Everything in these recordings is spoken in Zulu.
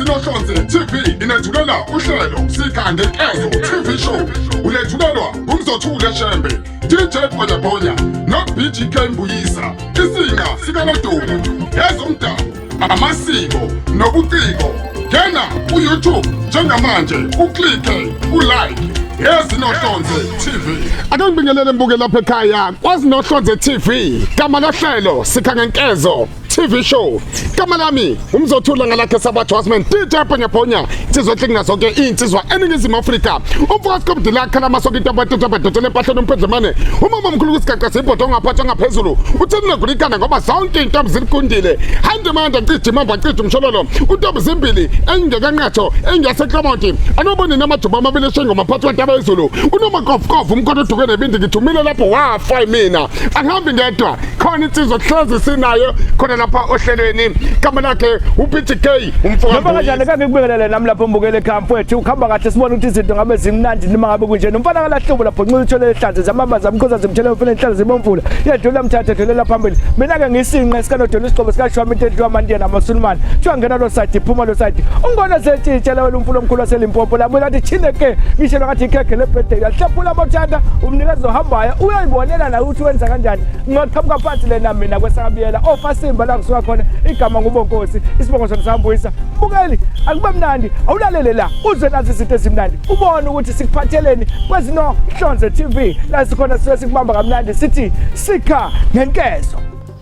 Ezinohlonze TV inethulela uhlelo Sika Ngenkezo TV Show. Ulethulelwa ngumzothule Shembe, DJ Bhonyabhonya no-BGK Mbuyisa. Isinga sikanodumo, ezomdabu, amasiko nobuciko. Ngena ku-YouTube njengamanje uklike ulike Ezinohlonze TV. Ake ngibingelele mbuke lapha ekhaya kwaZinohlonze TV. Gama lohlelo Sika Ngenkezo TV show. Gama lami umzothula ngalakhe Sabathu Husman DJ Bhonyabhonya insizwa enhle zonke insizwa eningizimu Afrika. Umfowethu Komdila khala amasoka into abatuthu abadotshela empahleni umphendlemane. Umama omkhulu kwisigaqa sebhodo ongaphathwa ngaphezulu. Utheni nokulikana ngoba zonke intombi zilikundile. Hande manje cija imamba cija umshololo. Untombi zimbili engekanqatho engeyaseklamonti. Anoboni namajuba amabili eshengoma phakathi kwentaba yezulu. Unomakofukofu umkhonto oduke nebindi ngithumile lapho wafa mina. Angihambi ngedwa. Khona insizwa hlezi sinayo khona lapha ohlelweni. Igama lakhe uPTK umfowethu. Noma kanjani kake ngikubingelele nami lapho mbukele ekhaya mfowethu ukuhamba kahle sibone ukuthi izinto ngabe zimnandi noma ngabe kunje nomfana kalahlubo lapho nxila uthole ehlanze zamamba zamkhoza zimthele mfana enhlala zibomvula yedlula mthatha edlulela phambili mina ke ngisinqe sikanodela isigqobo sikashwama into edliwa amandiya namasulumane kuthiwa ngena lo side iphuma lo side ungibona setshitshela wena umfula omkhulu waselimpopo labo lathi chine ke ngisho ngathi ikhekhe lebirthday uyahlephula amawuthanda umnikazi ohambayo uyayibonela naye ukuthi wenza kanjani ngaqhamuka phansi lena mina kwesakabiyela ofasimba la ngisuka khona igama ngubonkosi isibongo sona sambuyisa mbukeli akube mnandi awulalele la uzwe nazi izinto ezimnandi ubone ukuthi sikuphatheleni kwezinohlonze TV la sikhona sisuke sikubamba kamnandi sithi sikha ngenkezo.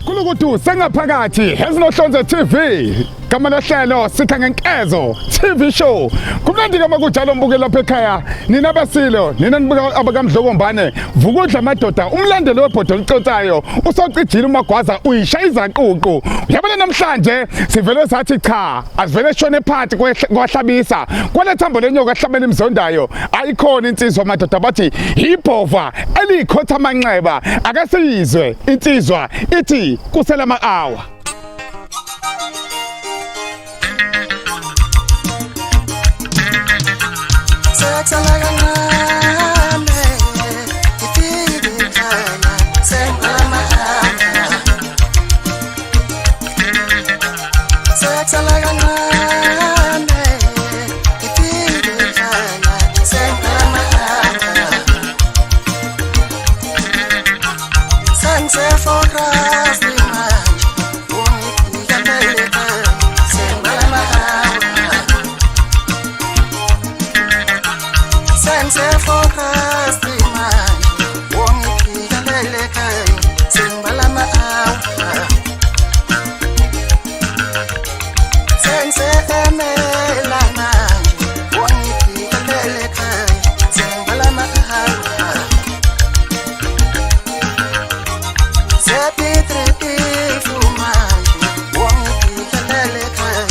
Kulukudu sengaphakathi Ezinohlonze TV gama lohlelo sitha ngenkezo TV show kumnandi kama kujalo mbuke lapha ekhaya nina basilo nina nibuka abakamdlokombane vukudla amadoda umlandeli webhodo eliconsayo usocijile umagwaza uyishaya izaququ uyabona namhlanje sivele sathi cha asivele shone phansi kwahlabisa kwalethambo lenyoka ehlabela imzondayo ayikhona insizwa madoda bathi ibhova elikhotha amanxeba akasiyizwe insizwa ithi kusela ama-hour. Sekuhlala kancane ngifike ekhaya sengamahamba Sekuhlala kancane ngifike ekhaya sengamahamba Sengiseforecast manje ungiphika ekhaya sengamahamba Sengiseforecast manje ungiphika ekhaya sengibala ama-hour Sengisemela manje ungiphika ekhaya sengibala ama-hour Sepitritifu manje ungiphika ekhaya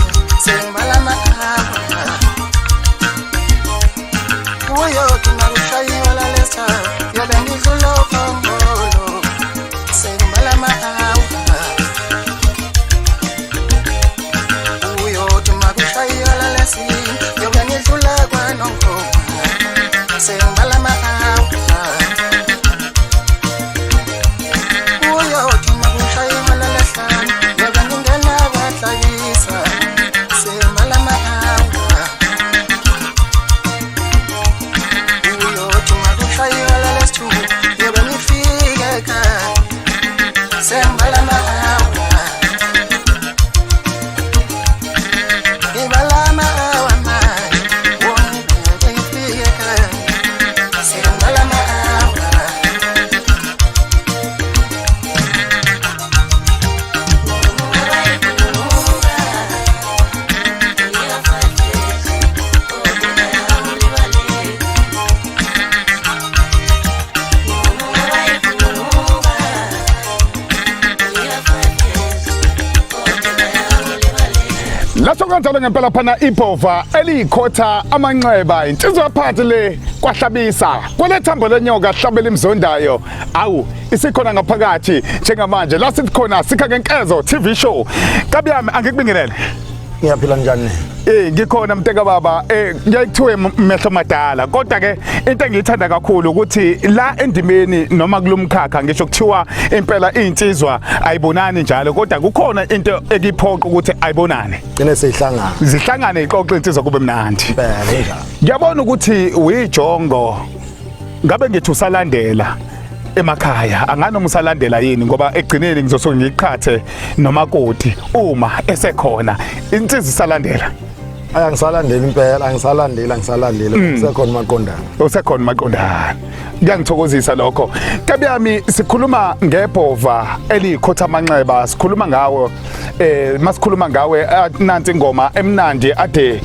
sengibala ama-hour Uyothi makushayiwa lalesithathu yobe ngidlula uphongolo sengibala ama-hour Uyothi makushayiwa lalesine yobe ngidlula kwanongoma sengibala ama-hour Uyothi makushayiwa lalesihlanu yobe ngingena kwahlakisa sengibala ama-hour Uyothi makushayiwa lalesithuba yobe ngifike ekhaya sengibala ama-hour Ngibala ama-hour manje wongibeke ngifike ekhaya sengibala ama-hour. Lasho kanjalo ngempela phana ibhova eliyikhotha amanxeba insizwa yaphansi le kwahlabisa kwalethambo lenyoka hlabela imzondayo awu isikhona ngaphakathi njengamanje la sithi khona sikha ngenkezo TV show kabi yami angikubingelele. Ngiyaphila, njani? Ngikhona mnteka baba. Kuyaye kuthiwe mehlo madala, kodwa ke into engiyithanda kakhulu ukuthi la endimeni noma kulomkhakha, ngisho kuthiwa impela insizwa ayibonani njalo, kodwa kukhona into ekiphoqa ukuthi ayibonane. Gcine seyihlangana. Zihlangane, ixoxe insizwa, kube mnandi. Impela njalo. Ngiyabona ukuthi uyijongo, ngabe ngithi usalandela emakhaya, anganoma usalandela yini, ngoba ekugcineni ngizosuke ngiyiqhathe nomakoti uma esekhona insizwa isalandela. Ayi, angisalandeli impela, angisalandeli, angisalandeli. Kusekhona maqondana. Usekhona maqondana, kuyangithokozisa lokho, kabi yami. Sikhuluma ngebhova eliyikhotha amanxeba, sikhuluma ngawo, masikhuluma ngawe, nansi ingoma emnandi ade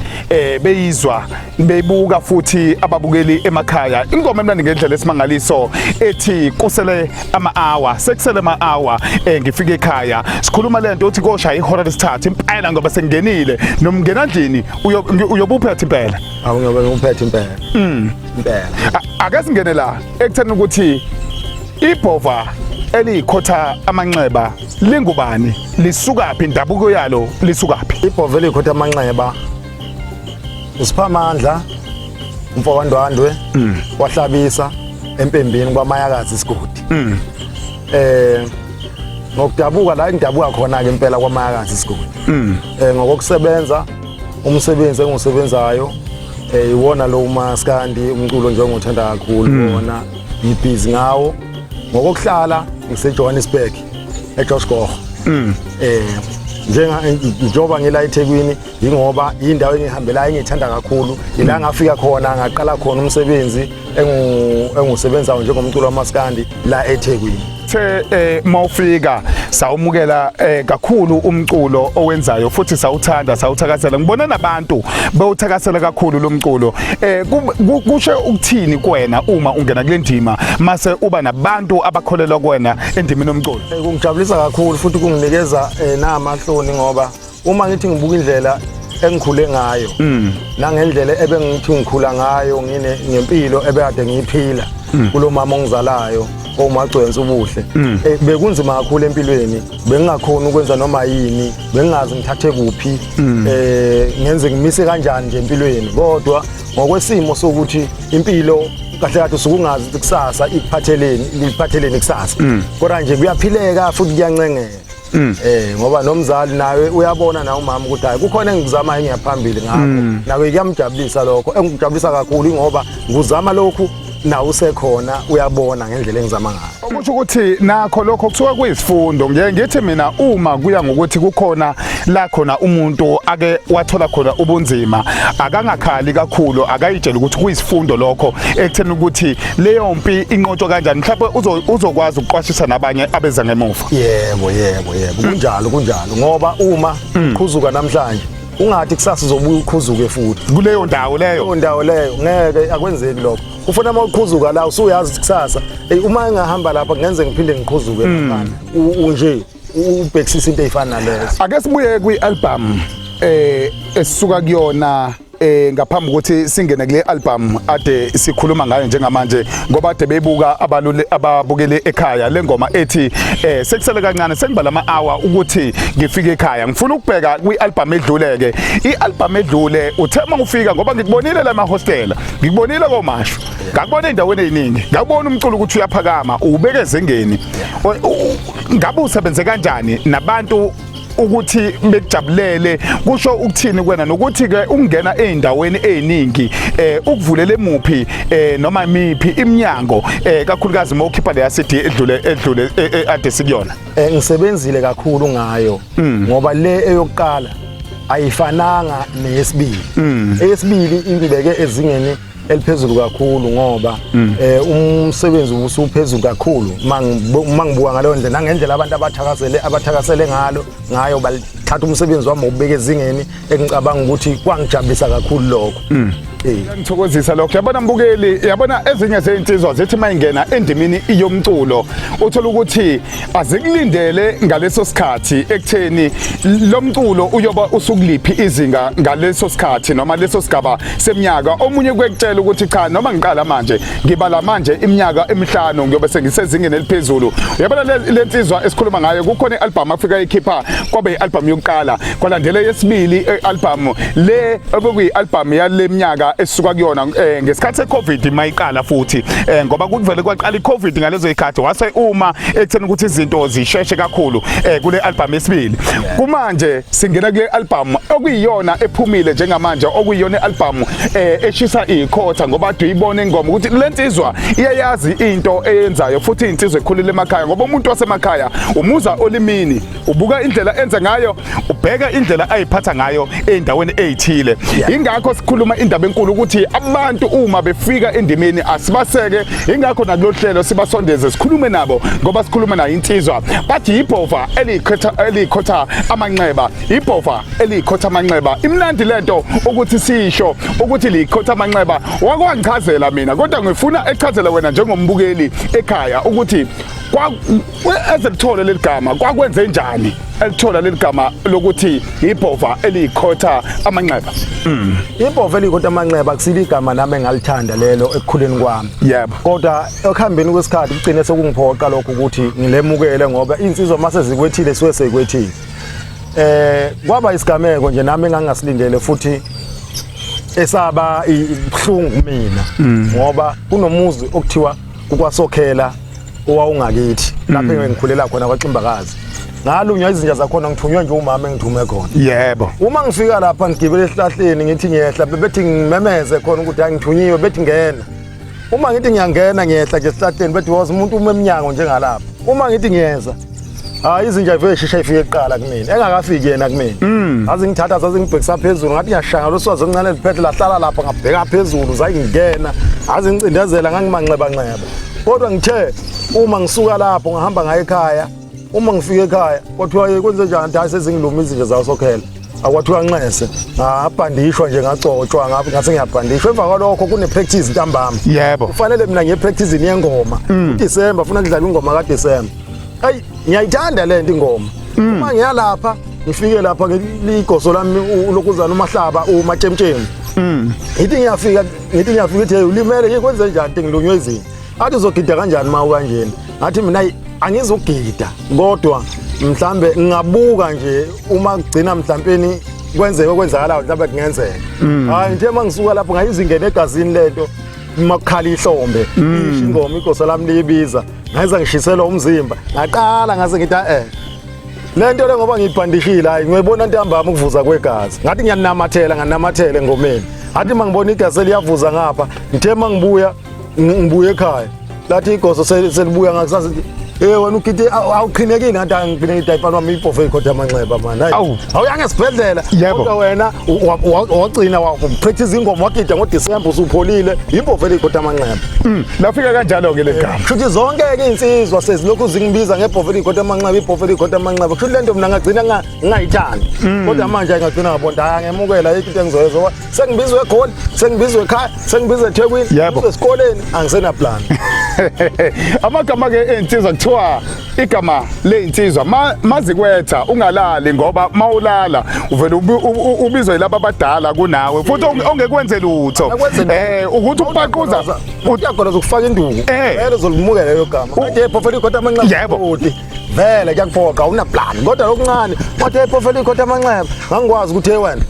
beyizwa, beyibuka futhi ababukeli emakhaya, ingoma emnandi ngendlela esimangaliso ethi kusele ama-hour, sekusele ama-hour ngifike ekhaya. Sikhuluma lento uthi kosha ihora lesithathu impela, ngoba sengingenile nomngenandlini uyobuphethe impela. Awu, ngiyobe ngiphethe impela. Impela. Ake singene la ekutheni ukuthi ibhova eliyikhotha amanxeba lingubani, lisukaphi, indabuko yalo lisukaphi? Ibhova elikhotha amanxeba uSiphamandla umfowandwandwe wahlabisa empembini kwaMayakazi isigodi. Ngokudabuka la engidabuka khona ke impela kwaMayakazi isigodi. Ngokusebenza, umsebenzi engiwusebenzayo iwona lo umaskandi, umculo nje engiwuthanda kakhulu wona, ngibhizi ngawo. Ngokuhlala ngise Johannesburg eJosh Gogo. Njenga njengoba ngila eThekwini, ingoba indawo engihambelayo engithanda kakhulu, ila ngafika khona, ngaqala khona umsebenzi engusebenzayo njengomculo wamaskandi la eThekwini. The mawufika sawumukela kakhulu umculo owenzayo, futhi sawuthanda, sawuthakasela. Ngibona nabantu bewuthakasela kakhulu lo mculo. Kusho ukuthini kuwena uma ungena kule ndima mase uba nabantu abakholelwa kuwena endimeni yomculo? Kungijabulisa kakhulu futhi kunginikeza namahloni, ngoba uma ngithi ngibuka indlela engikhule ngayo nangendlela ebengithi ngikhula ngayo, ngine ngempilo ebekade ngiyiphila kulo mama ongizalayo owumagcwensi ubuhle, bekunzima kakhulu empilweni, bengingakhoni ukwenza noma yini, bengingazi ngithathe kuphi, ngenze ngimise kanjani nje empilweni. Kodwa ngokwesimo sokuthi impilo kahle kahle usuke ungazi ukuthi kusasa ikuphatheleni, likuphatheleni kusasa, kodwa nje kuyaphileka futhi kuyancengeka, ngoba nomzali nawe uyabona na umama ukuthi hayi, kukhona engikuzamayo, engiyaphambili ngakho, nawe kuyamjabulisa lokho. Engikujabulisa kakhulu ngoba nguzama lokhu, nawe usekhona, uyabona ngendlela engizama ngayo. Okusho ukuthi nakho lokho kusuka kuyisifundo. Ngiye ngithi mina, uma kuya ngokuthi kukhona la khona umuntu ake wathola khona ubunzima, akangakhali kakhulu, akayitshela ukuthi kuyisifundo lokho ekutheni ukuthi leyo mpi inqotshwa kanjani, mhlawumbe uzokwazi ukuqwashisa nabanye abeza ngemuva. Yebo, kunjalo, kunjalo, ngoba uma uqhuzuka namhlanje, ungathi kusasa uzobuya uqhuzuke futhi kuleyo ndawo leyo. Leyo ndawo leyo ngeke, akwenzeki lokho. Kufuna uma uqhuzuka la usuyazi ukuthi kusasa, uma ngingahamba lapha kungenze ngiphinde ngiqhuzuke laphana. Nje ubhekisisa into ey'fana nalezo. Ake sibuye kwi-album esisuka kuyona, ngaphambi ukuthi singene kule album ade sikhuluma ngayo njengamanje, ngoba ade bebuka abalule ababukele ekhaya le ngoma ethi sekusele kancane, sengibala ama hour ukuthi ngifike ekhaya. Ngifuna ukubheka kwi-album edlule ke, i-album edlule uthe mangufika, ngoba ngikubonile la emahostela, ngikubonile komashu, ngakubona endaweni eziningi, ngakubona umculo ukuthi uyaphakama, ubeke ezingeni. Ngabe usebenze kanjani nabantu ukuthi bekujabulele? Kusho ukuthini kuwena nokuthi ke ukungena ezindaweni eziningi ukuvulele muphi noma miphi iminyango, kakhulukazi uma ukhipha leya CD edlule ade sikuyona? Ngisebenzile kakhulu ngayo, ngoba le eyokuqala ayifananga neyesibili. Eyesibili ingibeke ezingeni eliphezulu kakhulu, ngoba umsebenzi usuphezulu kakhulu uma ngibuka ngaleyo ndlela nangendlela abantu abathakasele ngalo ngayo, balithatha umsebenzi wami wokubeka ezingeni engicabanga ukuthi kwangijabulisa kakhulu lokho. Ngithokozisa lokho. Yabona mbukeli, yabona ezinye zezinsizwa zithi mayingena endimini yomculo, uthola ukuthi azikulindele ngaleso sikhathi ekutheni lo mculo uyoba usukuliphi izinga ngaleso sikhathi noma leso sigaba seminyaka. Omunye kwekutshela ukuthi cha, noma ngiqala manje, ngibala manje iminyaka emihlanu ngiyobe sengisezingeni eliphezulu. Uyabona le nsizwa esikhuluma ngayo, kukhona i-album afika ikhipha, kwabe i-album yokuqala, kwalandela yesibili i-album le obekuyi-album yale minyaka esisuka kuyona ngesikhathi se-Covid mayiqala futhi, ngoba kuvele kwaqala i-Covid ngalezo zikhathi, wase uma ekutheni ukuthi izinto zisheshe kakhulu kule album yesibili. Kumanje singena kule album okuyiyona ephumile njengamanje, okuyiyona i-album eshisa ikhotha, ngoba ade uyibone ingoma ukuthi le nsizwa iyayazi into eyenzayo, futhi insizwa ekhulile emakhaya, ngoba umuntu wasemakhaya umuza olimini, ubuka indlela enza ngayo, ubheka indlela ayiphatha ngayo ey'ndaweni ey'thile. Ingakho sikhuluma indaba enkulu ukuthi abantu uma befika endimeni asibaseke, ingakho nakulolu hlelo sibasondeze sikhulume nabo, ngoba sikhuluma nayo insizwa bathi yibhova eliyikhotha amanxeba, ibhova eliyikhotha amanxeba. Imnandi lento ukuthi sisho ukuthi liyikhotha amanxeba. Wakwangichazela mina, kodwa ngifuna echazele wena njengombukeli ekhaya ukuthi ezelithole leli gama kwakwenze njani elithola leli gama lokuthi ibhova eliyikhotha amanxeba. Ibhova eliyikhotha amanxeba akusilo igama nami engalithanda lelo ekukhuleni kwami. Kodwa ekuhambeni kwesikhathi kugcine sekungiphoqa lokho ukuthi ngilemukele, ngoba iy'nsizwa mase zikwethile suke seyikwethile. Kwaba isigameko nje nami engangasilindele futhi esaba ibuhlungu kumina, ngoba kunomuzi okuthiwa kukwaSokhela owawungakithi lapho engikhulela khona kwaXimbakazi. Ngalunywa izinja zakhona, ngithunywe nje umama engithume khona. Uma ngifika lapha ngigibele esihlahleni, ngithi ngiyehla, bethi ngimemeze khona ukuthi angithunyiwe, bethi ngena. Uma ngithi ngiyangena ngiyehla nje esihlahleni, bethi woza umuntu uma emnyango njengalapha. Uma ngithi ngiyeza, hayi, izinja ivele sheshe ifike kuqala kumina engakafiki yena kumina. Zazingithatha zazingibhekisa phezulu, ngathi ngiyashanga loswazi oluncane liphethe lahlala lapha, ngabheka phezulu, zayingena azingicindezela, ngangimanxebanxeba. Kodwa ngithe uma ngisuka lapho ngahamba ngaye ekhaya. Uma ngifika ekhaya kwathiwa, "Hey, kwenze njani?" Hayi, sezingiluma izinja zasokhela. Akwathiwa nxese, ngabhandishwa nje, ngagcotshwa, ngase ngiyabhandishwa. Emva kwalokho kune-practice ntambama. Kufanele mina ngiye practice yengoma uDecember, funa kudlala ingoma kaDecember. Ayi, ngiyayithanda le nto ingoma. Uma ngiyalapha ngifike lapha ligoso lami lokuzana umahlaba umatshemtshemu, ngithi ngiyafika, ngithi ngiyafika, ithi, "Hey, ulimele, kwenze njani?" Ngilunywe izinto. Athi, "Uzogida kanjani ma ukanjena?" Ngathi mina, "Ayi, angizugida, kodwa mhlambe ngingabuka nje uma kugcina mhlampeni kwenzeke okwenzakalayo, mhlambe kungenzeka." Hayi, ngithe uma ngisuka lapho ngayizwa ingene egazini lento. Uma kukhala ihlombe, isho ingoma, igoso lami liyibiza, ngayenza ngishiselwa umzimba, ngaqala ngase ngithi, "Eh, le nto le ngoba ngiyibhandishile, hayi, ngiyibona ntambama ukuvuza kwegazi." Ngathi ngiyanamathela, nganamathela engomeni. Ngathi uma ngibona igazi seliyavuza ngapha, ngithe uma ngibuya, ngibuye ekhaya, lathi igoso selibuya ngakusasa, "Eh, wena ugide awuqhinekile." Ngathi, "Angiqhinekile, ayifana wami ibhova ikhotha amanxeba mani." Hayi, Awu. awuyanga esibhedlela, kodwa wena wagcina wapractice ingoma, wagida ngoDisemba usupholile, ibhova elikhotha amanxeba. Lafika kanjalo-ke leli gama. Kushuthi zonke-ke iy'nsizwa sezilokhu zingibiza ngebhova elikhotha amanxeba, ibhova elikhotha amanxeba. Kushuthi le nto mina ngagcina ngingayithandi, kodwa manje ngagcina ngabona, hayi, ngemukela, ayikho into engizoyenza ngoba sengibizwe eGoli, sengibizwe ekhaya, sengibizwe eThekwini, ngibizwe esikoleni, angisenaplan. Amagama-ke ey'nsizwa, kuthiwa igama ley'nsizwa mazikwetha ungalali, ngoba mawulala uvele ubizwe yilaba abadala kunawe futhi ongekwenze lutho. Akwenze lutho. Ukuthi upaquza. Uyagoloza ukufaka induku. Vele uzolimukela leyo gama. Manje ibhova elikhotha amanxeba, futhi vele kuyakuphoqa, awunaplan. Kodwa lokuncane wathi ibhova elikhotha amanxeba, ngangikwazi ukuthi, hey wena,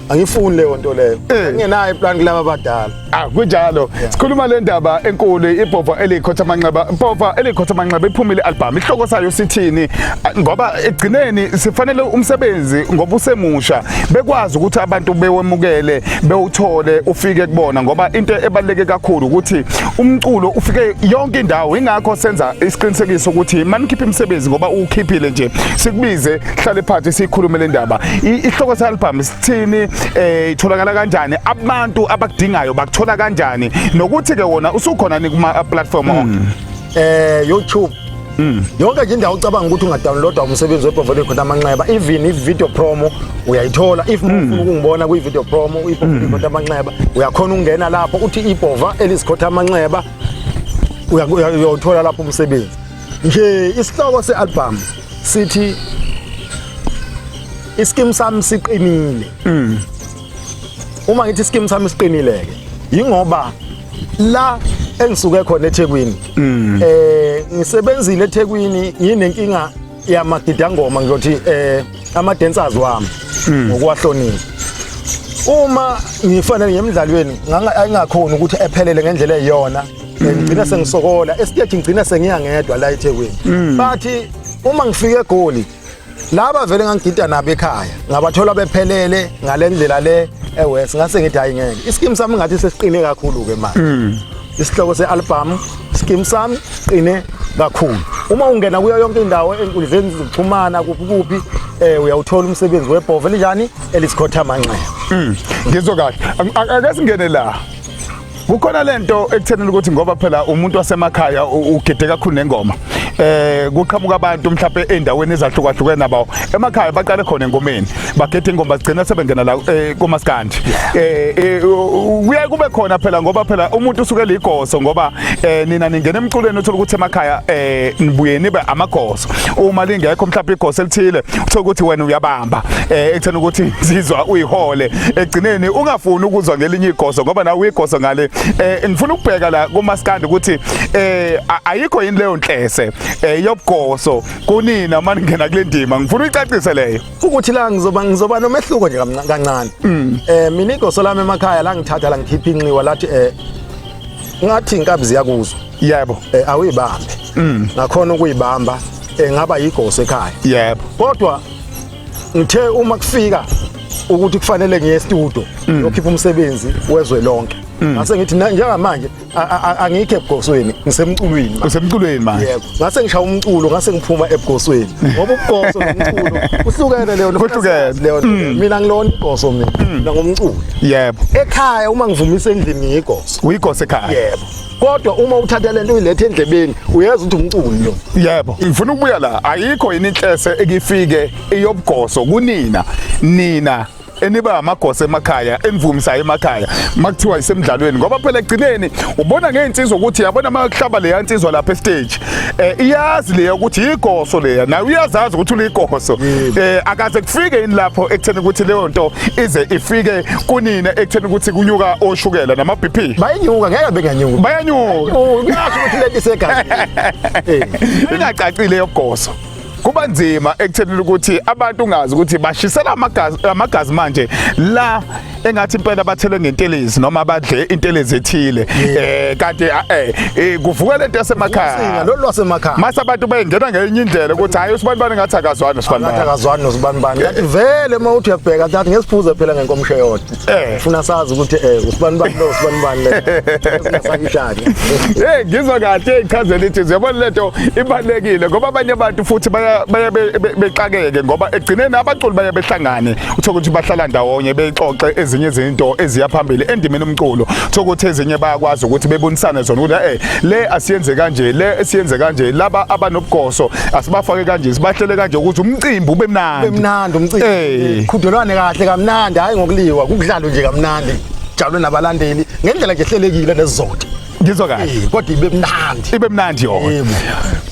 angifuni leyo nto leyo. Ngingenayo iplan kulaba abadala. Ah, kunjalo. Sikhuluma le ndaba enkulu, ibhova elikhotha amanxeba. Ibhova elikhotha amanxeba, iphumile album. Ihloko sayo sithini? Ah, ngoba egcineni sifanele umsebenzi, ngoba usemusha, bekwazi ukuthi abantu bewemukele, bewuthole ufike kubona, ngoba into ebaluleke kakhulu ukuthi umculo ufike yonke indawo. Ingakho senza isiqinisekiso ukuthi manikhipha imisebenzi, ngoba uwukhiphile nje, sikubize, hlale phansi siyikhulume le ndaba. Ihloko se-album sithini? Itholakala kanjani? Abantu abakudingayo bakuthola kanjani? Nokuthi ke wona usukhona ni kuma platform onke? YouTube. Yonke nje indawo ucabanga ukuthi ungadownloada umsebenzi weBhova Likhotha Amanxeba, even i-video promo uyayithola. If ufuna ukungibona kwi-video promo iBhova Likhotha Amanxeba, uyakhona ukungena lapho uthi iBhova elizikhotha amanxeba, uyawuthola lapho umsebenzi. Nje isihloko se-album sithi iskim sami siqinile. Uma ngithi iskim sami siqinile ke, yingoba la engisuke khona eThekwini, ngisebenzile eThekwini, nginenkinga yamagidangoma, ngizothi ama dancers wami ngokuwahlonipha. Uma ngifanele ngemidlalweni ayingakhoni ukuthi ephelele ngendlela eyiyona, ngigcina sengisokola esiteji, ngigcina sengiya ngedwa la eThekwini. Bathi uma ngifika eGoli, laba vele ngangigida nabo ekhaya, ngabathola bephelele ngale ndlela le ewest. Ngase ngithi hayi, ngeke, iskim sami ngathi sesiqine kakhulu ke manje. Isihloko se-album, skim sami qine kakhulu. Uma ungena kuyo yonke indawo enkundleni zokuxhumana, kuphi kuphi, uyawuthola umsebenzi weBhova elinjani elizikhotha amanxeba. Ngizwe kahle. Ake singene la. Kukhona lento ekuthenini ukuthi ngoba phela umuntu wasemakhaya ugide kakhulu nengoma. Kuqhamuka abantu mhlawumbe endaweni ezahlukahlukene nabo emakhaya baqale khona engomeni. Bagede ingoma, zigcina sebengena la kumaskandi. Kuyaye kube khona phela, ngoba phela umuntu usuke ligoso, ngoba nina ningena emculweni, uthola ukuthi emakhaya nibuye nibe amagoso. Uma lingekho mhlawumbe igoso elithile, uthola ukuthi wena uyabamba ekutheni ukuthi insizwa uyihole, egcineni ungafuni ukuzwa ngelinye igoso ngoba nawe uyigoso ngale. Ngifuna ukubheka la kumaskandi ukuthi ayikho yini leyo nhlese yobugoso kunina uma ningena kule ndima. Ngifuna uyicacise leyo. Ukuthi la ngizoba nomehluko nje kancane. Mina igoso lami emakhaya la ngithatha la ngikhipha inxiwa, lathi ngathi inkabi ziyakuzwa, awuyibambe. Ngakhona ukuyibamba, ngaba yigoso ekhaya. Kodwa ngithe uma kufika ukuthi kufanele ngiye e-studio yokhipha umsebenzi wezwe lonke, ngase ngithi njengamanje angikho ebugosweni, ngisemculweni manje. Usemculweni manje. Yebo, ngase ngishaya umculo, ngase ngiphuma ebugosweni, ngoba ubugoso nomculo kuhlukene leyo nto. Kuhlukene. Leyo nto. Mina ngilona igoso, mina ngomculo. Ekhaya uma ngivumisa endlini ngiyigoso. Uyigoso ekhaya. Yebo, kodwa uma uthatha lento uyilethe endlebeni, uyezwa ukuthi umculo lo. Yebo, ngifuna ukubuya la. Ayikho yini inhlese ekifike eyobugoso kunina, nina eniba amagoso emakhaya, enivumisayo emakhaya, makuthiwa isemidlalweni? Ngoba phela ekugcineni ubona ngey'nsizwa ukuthi yabona makuhlaba leya nsizwa lapha estage, iyazi leya ukuthi igoso leya, nawe uyazazi ukuthi uligoso. Akaze kufike yini lapho ekutheni ukuthi leyo nto ize ifike kunina, ekutheni ukuthi kunyuka oshukela nama-BP? Bayinyuka, ngeke benganyuka. Bayanyuka. Oh, kuyasho ukuthi lento isegazini. Ingacacile yobugoso, kuba nzima ekuthenini ukuthi abantu ungazi ukuthi bashisela amagazi manje la, engathi impela bathelwe ngentelezi noma badle intelezi ethile, kanti kuvuka lento yasemakhaya. Usinga lolu lwasemakhaya. Mase abantu bengena ngenye indlela ukuthi hayi, usibanibani ngathi akazwani Ngathi usibanibani. Akazwani nosibanibani, kanti vele uma uthi uyabheka ngathi ngesiphuze phela ngenkomsho eyodwa. Funa sazi ukuthi usibanibani lo, usibanibani le, singasakishani. Hey, ngizwa kahle ichazela ithi yabona lento ibalekile, ngoba abanye abantu futhi baya bexakeke, ngoba egcineni abaculi baye behlangane, uthola ukuthi bahlala ndawonye bexoxe ezinye izinto eziya phambili endimeni umculo. Uthola ukuthi ezinye bayakwazi ukuthi bebonisane zona ukuthi le asiyenze kanje, le esiyenze kanje, laba abanobugoso asibafake kanje, sibahlele kanje ukuthi umcimbi ube mnandi. Mnandi umcimbi. Qhudelwane kahle kamnandi, hayi ngokuliwa, kudlalwe nje kamnandi, jabule nabalandeli ngendlela nje ehlelekile nesizotha. Ngizwa kahle. Kodwa ibe mnandi. Ibe mnandi yona. Yebo.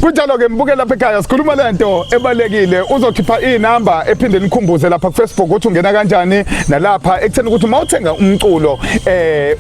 Kunjalo ke, mbuke lapha ekhaya, sikhuluma lento ebalekile. Uzokhipha inamba, ephinde nikhumbuze lapha ku Facebook ukuthi ungena kanjani, nalapha ekutheni ukuthi uma uthenga umculo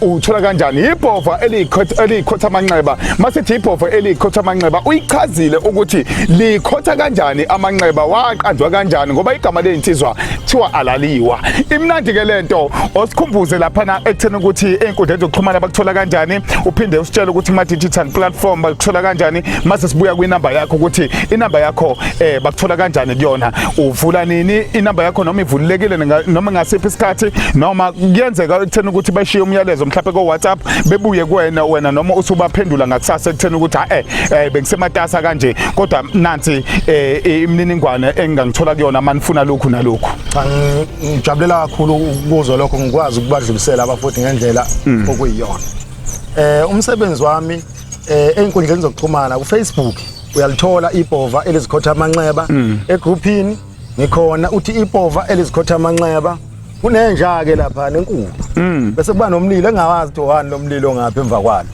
uthola kanjani ibhova eliyikhotha amanxeba. Masithi ibhova eliyikhotha amanxeba, uyichazile ukuthi likhotha kanjani amanxeba, waqanjwa kanjani, ngoba igama leyinsizwa kuthiwa alaliwa. Imnandi ke lento. Osikhumbuze lapha na ekutheni ukuthi ey'nkundleni zokuxhumana bakuthola kanjani, uphinde usitshele ukuthi kuma-digital platform bakuthola kanjani, mase sibuya kwinamba yakho, ukuthi inamba yakho bakuthola kanjani kuyona, uvula nini inamba yakho, noma ivulelekile noma ngasiphi isikhathi, noma kuyenzeka ekutheni ukuthi bashiye umyalezo mhlawumbe ko-WhatsApp, bebuye kuwena wena, noma usubaphendula ngakusasa ekutheni ukuthi ha bengisematasa kanje, kodwa nansi imininingwane engingangithola kuyona manifuna lokhu nalokhu. Cha, ngijabulela kakhulu ukuzwa lokho, ngikwazi ukubadlulisela abafundi ngendlela okuyiyona. Umsebenzi wami ey'nkundleni zokuxhumana ku-Facebook. Uyalithola ibhova elizikhotha amanxeba egrouphini ngikhona, uthi ibhova elizikhotha amanxeba. Kunenja ke lapha nenkulu, bese kuba nomlilo engawazi ukuthi owani lo mlilo ngapha emva kwalo.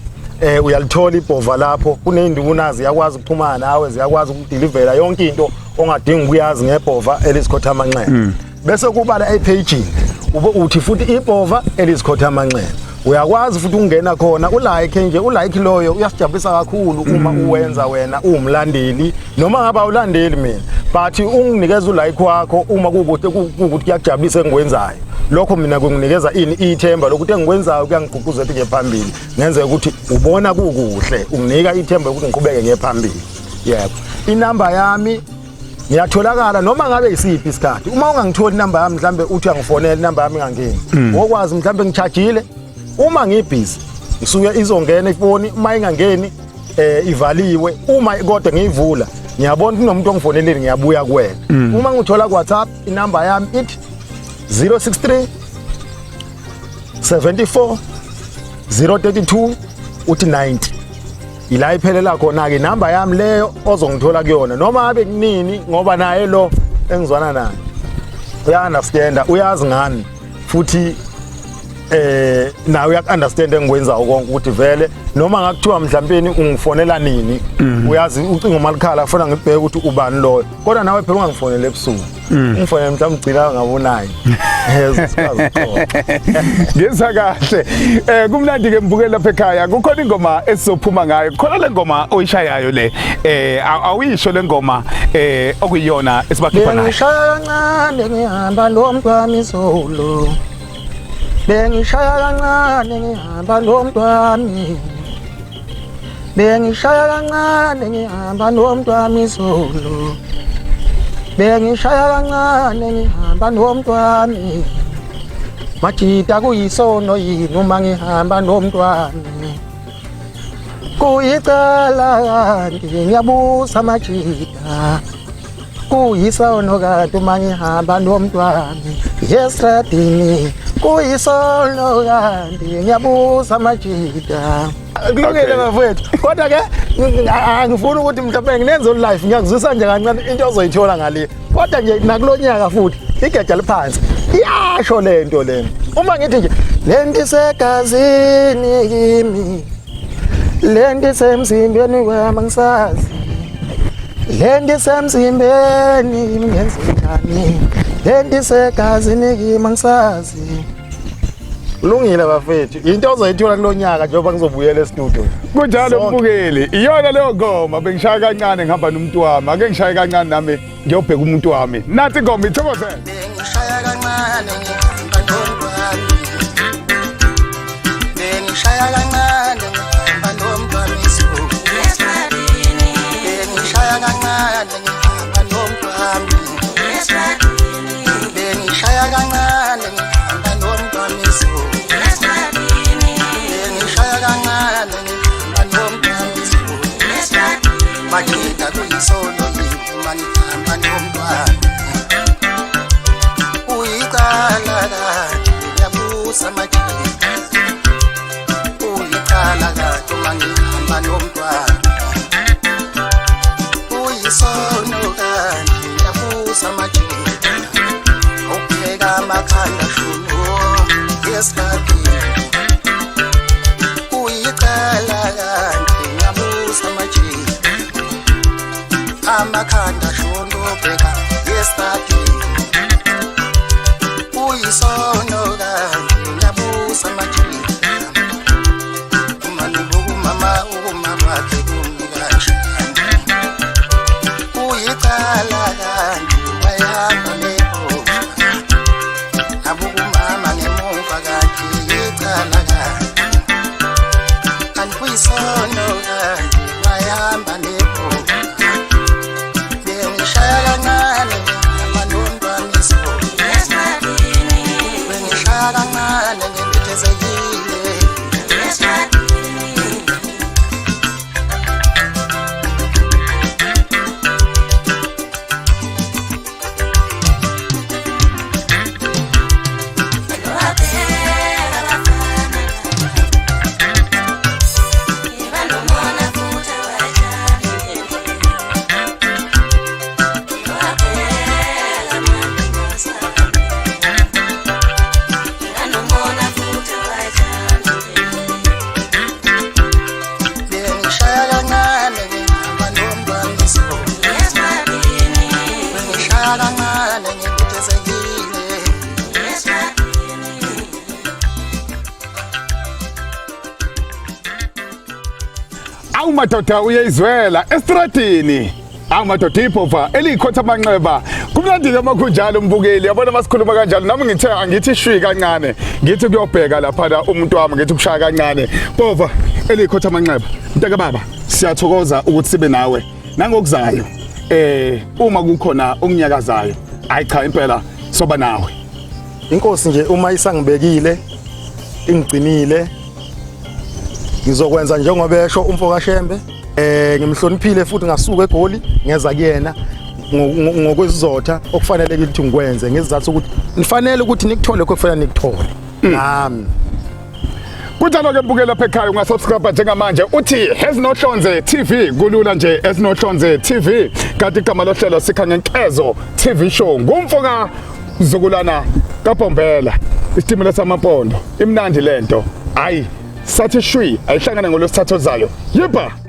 Uyalithola ibhova lapho, kuney'nduna ziyakwazi ukuxhumana nawe, ziyakwazi ukudilivela yonke into ongadinga ukuyazi ngebhova elizikhotha amanxeba. Bese kuba la ephejini ube uthi futhi ibhova elizikhotha amanxeba, uyakwazi futhi ukungena khona ulike nje, ulike loyo uyasijabulisa kakhulu uma uwenza wena uwumlandeli, noma ngabe awulandeli mina, but unginikeza ulike wakho uma kuwukuthi kuwukuthi kuyakujabulisa engikwenzayo. Lokho mina kunginikeza ini? Ithemba lokuthi engikwenzayo kuyangigqugquzela ukuthi ngiye phambili, ngenzeka ukuthi ubona kukuhle, unginika ithemba lokuthi ngiqhubeke ngiye phambili. Yebo, inamba yami ngiyatholakala noma ngabe isiphi isikhathi. Uma ungangitholi inamba yami, mhlambe uthi uyangifonela, inamba yami ingangeni, wokwazi mhlambe ngichajile, uma ngibhizi ngisuke izongena ifoni, uma ingangeni ivaliwe. Uma kodwa ngiyivula ngiyabona kunomuntu ongifonelile, ngiyabuya kuwena. Uma ngithola ku WhatsApp, inamba yami ithi 063 74 032 uthi 90, ila iphelela khona-ke inamba yami leyo ozongithola kuyona noma abe kunini, ngoba naye lo engizwana naye uya-understanda, uyazi ngani futhi, nawe uyaku-understand engikwenzayo konke, ukuthi vele noma ngakuthiwa mhlawumbe ungifonela nini, uyazi ucingo malikhala kufuna ngibheke ukuthi ubani loyo. Kodwa nawe phela ungangifonela ebusuku, ungifonele mhlawumbe ugcina ngabo-9, sikwazi ukuxoxa. Ngizwa kahle. Kumnandi ke mbukeli lapha ekhaya. Kukhona ingoma esizophuma ngayo. Khona le ngoma oyishayayo le. Awuyisho le ngoma okuyiyona esibakhipha nayo. Bengishaya kancane ngihamba nomntwana izolo, bengishaya kancane ngihamba nomntwana, bengishaya kancane ngihamba nomntwana izolo, bengishaya kancane ngihamba nomntwana. Majita, kuyisono yini uma ngihamba nomntwana? Kuyicala kanti? Ngiyabuza majita, kuyisono kanti uma ngihamba nomntwana yesradini? Kuyisono kanti? Ngiyabuza majita. Kulungile bafowethu, kodwa ke angifuni ukuthi mhlawumbe nginenze live, ngiyakuzwisa nje kancane into ozoyithola ngale. Kodwa nje nakulo nyaka futhi igeja liphansi, iyasho lento lena. Uma ngithi nje lento isegazini kimi, lento isemzimbeni wami, angisazi lento isemzimbeni kimi, ngenzenjani? Lento isegazini kimi, angisazi. Kulungile bafethu, into ozoyithola kulo nyaka njengoba ngizobuyela e-studio. Kunjalo. Sonke. Mbukeli, iyona leyo ngoma, bengishaya kancane ngihamba nomuntu wami. Ake ngishaye kancane nami ngiyobheka umuntu wami. Nathi ingoma ithokozele. Bengishaya kancane ngihamba nomntwana, bengishaya kancane ngihamba nomntwana izolo, bengishaya kancane ngihamba nomntwana, bengishaya kancane ngihamba nomntwana izolo, bengishaya kancane ngihamba nomntwana izolo. Majita, kuyisono yini uma ngihamba nomntwana? Uyicala. Awu madoda uyayizwela estradini. Awu madoda ibhova elikhotha amanxeba. Kumnandi ke makunjalo umbukeli. Yabona masikhuluma kanjalo nami ngithe angithi shwi kancane. Ngithi kuyobheka lapha la umuntu wami ngithi kushaya kancane. Bhova elikhotha amanxeba. Mntaka baba siyathokoza ukuthi sibe nawe. Nangokuzayo eh uma kukhona okunyakazayo. Hayi cha impela soba nawe. Inkosi nje uma isangibekile ingigcinile ngizokwenza njengoba esho umfo kaShembe eh ngimhloniphile futhi ngasuka eGoli ngeza kuyena ngokwesizotha okufanele ukuthi ngikwenze ngesizathu ukuthi nifanele ukuthi nikuthole lokho okufanele nikuthole nami. Kunjalo ke mbukeli lapha ekhaya ungasubscribe njengamanje uthi Ezinohlonze TV kulula nje Ezinohlonze TV kanti igama lohlelo sikha ngenkezo TV show ngumfo ka Zukulana kaBhombela isitimela samampondo imnandi lento hayi sathi shwi ayihlangane ngolwesithathu ozayo yiba.